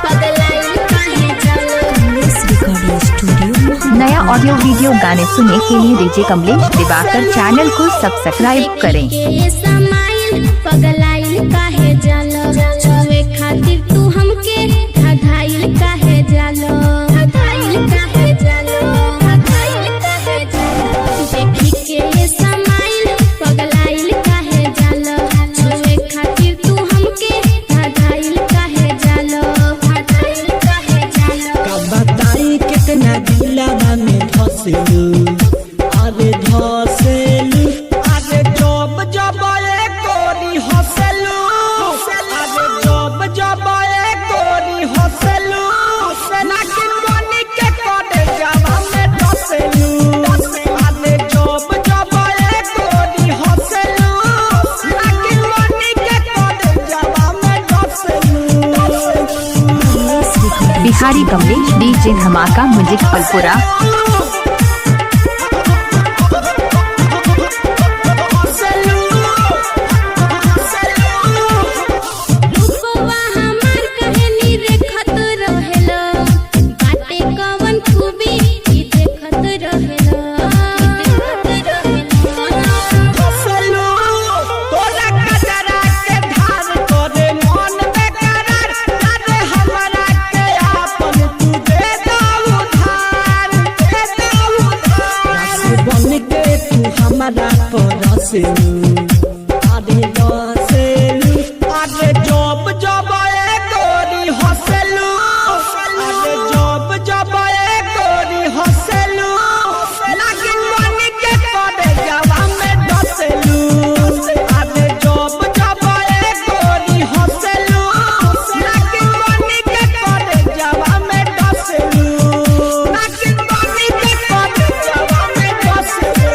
पगलाइल काहे जालो। Kamlesh recording studio. नया ऑडियो वीडियो गाने सुनने के लिए डीजे कमलेश दिवाकर चैनल को सब्सक्राइब करें। के समाइल पगलाइल काहे जालो, छुए खातिर तू हमके धधाइल काहे जालो, धधाइल काहे जालो, धधाइल काहे जालो। देखी के समाइल पगलाइल काहे जालो, छुए खातिर तू हमके धधाइल काहे जालो, धधाइल काहे जालो। का बताई कितना दिलवा में धसेलू, अरे धसेलू, अरे जब जब ए गोरी हंसलू, अरे जब जब ए गोरी हंसलू, नागिन बनी के करे जावा में धसेलू। अरे जब जब ए गोरी हंसलू, नागिन बनी के करे जावा में धसेलू। कमलेश रिकॉर्डिंग बिहारी कमलेश डीजे धमाका म्यूजिक फलपुरा। रूपवा हमार कहनी देखत रहेला, बाटे कवन खूबी ई देखत रहेला, देखत रहेला। हंसलू तोरा कजरा के धार करे मन बेकरार, अरे हमरा के आपन तू दे दो उधार, दे दो उधार। बन के तू हमरा परसेलू, अरे रसेलू, अरे जब जब ए गोरी हंसलू, अरे जब जब ए गोरी हंसलू, नागिन बनी के करे जावा में डसेलू। अरे जब जब ए गोरी हंसलू, नागिन बनी के करे जावा में डसेलू, नागिन बनी के करे जावा में डसेलू।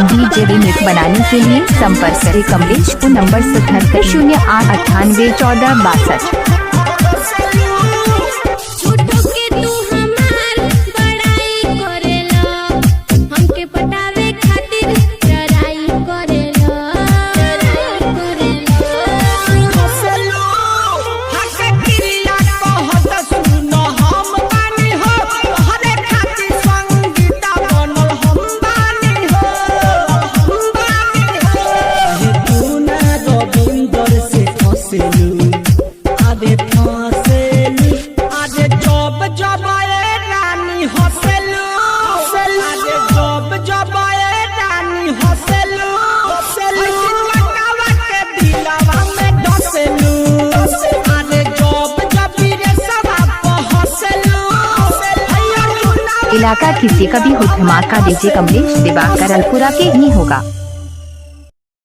डीजे रिमिक बनाने के लिए संपर्क करें कमलेश को नंबर 7708981462। झूठो के तू हमार बड़ाई करेला, हमके पटावे खातिर लड़ाई करेला, लड़ाई करेला। हंसलू हक क्रिया कहत सुन हम बानी हो, तोहरे खातिर संगीता बनल हम बानी हो, हम बानी हो। तू ना रविंदर से फसेलू, अरे फसेलू, अरे जब जब ए रानी हंसलू, अरे जब जब ए रानी हंसलू, ऐसन के दिलवा में डसेलू। अरे जब जब रे सवा हंसलू, इलाका किसी का भी हो धमाका डीजे कमलेश दिवाकर अलपुरा के ही होगा।